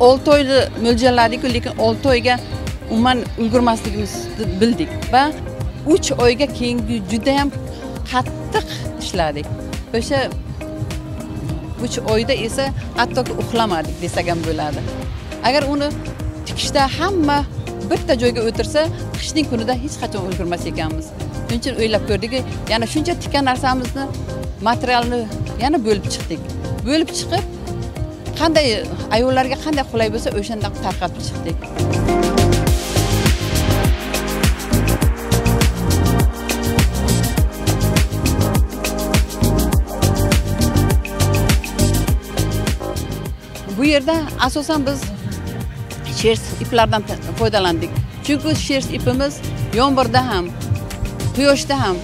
6 oyni mo'ljalladik, lekin 6 oyga umuman ulgurmasligimizni bildik va 3 oyga keyingi juda ham qattiq ishladik. O'sha 3 oyda esa hattoki uxlamadik desak ham bo'ladi. Agar uni tikishda hamma bitta joyga o'tirsa, qishning kunida hech qachon ulgurmas ekanmiz. Shuning uchun o'ylab ko'rdikki, yana shuncha tikkan narsamizni, materialni yana bo'lib chiqdik. Bo'lib chiqib, qanday ayollarga qanday qulay bo'lsa, o'shandan tarqatib chiqdik. Bu yerda asosan biz sherst iplardan foydalandik. Chunki sherst ipimiz yomg'irda ham, quyoshda ham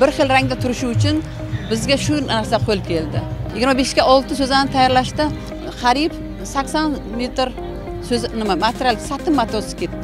bir xil rangda turishi uchun bizga shu narsa qo'l keldi. 25 ga 6 so'zani tayyorlashda qariyb 80 metr so'z nima material satin matosi ketdi.